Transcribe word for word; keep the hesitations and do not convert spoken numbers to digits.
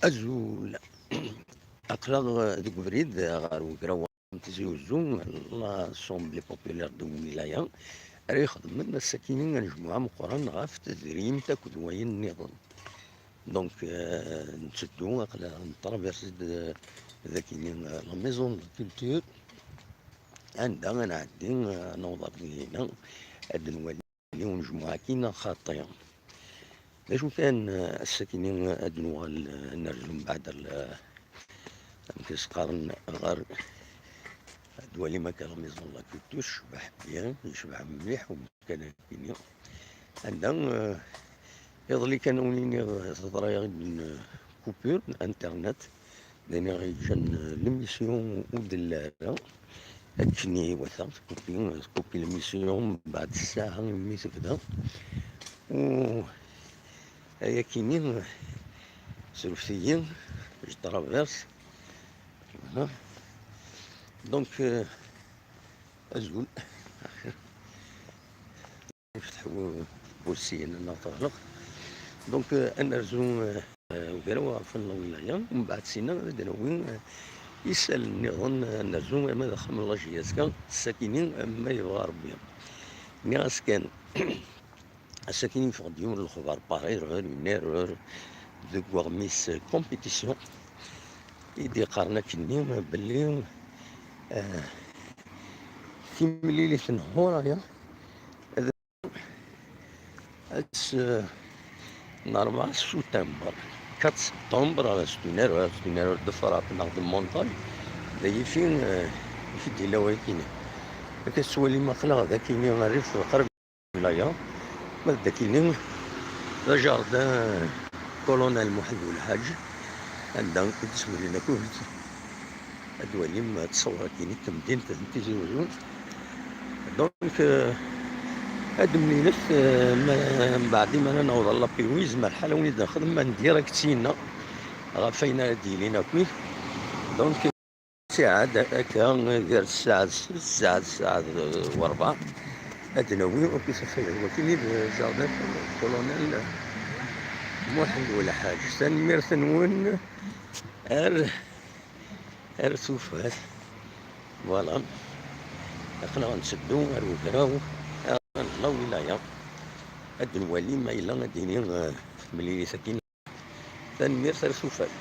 Azul. Aql-aɣ deg ubrid ɣer ugraw n Tizi Uzzu, l'Assemblée Populaire de Wilaya, ara ixedmen ass-akini anejmuɛ ameqqran ɣef tedrimt akked wayen nniḍen. Donc, euh, netteddu, aql-aɣ netraverse-d, euh, dakini, euh, la Maison de la Culture, anda ad nɛeddi, euh, ad naweḍ ar dinna, ad nwali unejmuɛ-agi neɣ xaṭi. D acu kan, eh, ass-akini, eh, ad nuɣal, eh, ad nerzu mbeɛd al-, eh, amek i s-qqaren, ɣer, ad twalim akka la Maison de la Culture, tecbeḥ bien, yecbeḥ mliḥ umkan-akini. Anda, eh, iḍelli kan wen-iniɣ, eh, teḍra-yaɣ-d une coupure n internet. D ayen i ɣ-yeǧǧan, eh, l'émission ur d-telli ara. Akken iwata, tkupi, tkupi l'émission mbeɛd ssaɛa imi tebda. U ayakini, srefet-iyi, je traverse. Voilà. Donc, euh, azul. Yefteḥ wu-, wursiyen neɣ teɣleq. Donc, euh, ad nerzu, euh, ugraw ɣef lwilaya, mbeɛd sina ad d-nawi, euh, isalen nniḍen, euh, ad nerzu arma d axxam n la J S K, ass-akini, euh, ma yebɣa Rebbi. Nniɣ-as kan, ass-akini yeffeɣ-d yiwen n lexbar, par erreur, une erreur, deg weɣmis, euh, compétition, i d-iqqaren akkenni, euh, belli, euh, timlilit n Huraya, ass, euh, n rebɛa septembre, quatre septembre, c'est une erreur, c'est une erreur de frappe neɣ de montage. D ayifi, euh, i d-yella wayakini. Akka tettwalim aql-aɣ dakini rrif qrib laya. Ma d dakini, d ajardin colonel Muḥend Ulḥaǧ, anda i d-swilen akud. Ad twalim ttṣawṛa-kini n temdint n Tizi Uzzu. Donc, euh, ad d-mlilet, euh, ma-, mbeɛd imi ara naweḍ ɣer la Pérouse, yezmer lḥal ad wen-id-nexdem en direct syenna ɣef wayen ara d-yilin akk. Donc, ttiɛad akka gar ssaɛa d ssaɛa d ssaɛa d, euh, u rebɛa, ad d-nawi akk isafag-, wakken i d jardin colonel Muḥend Ulḥaǧ. Tanemmirt-nwen. Ar, ar tufat. Voilà. Aql-aɣ netteddu ar ugraw, ar la wilaya. Ad nwali ma yella ad d-iniɣ, eh, temlilit-agi. Tanemmirt ar tufat.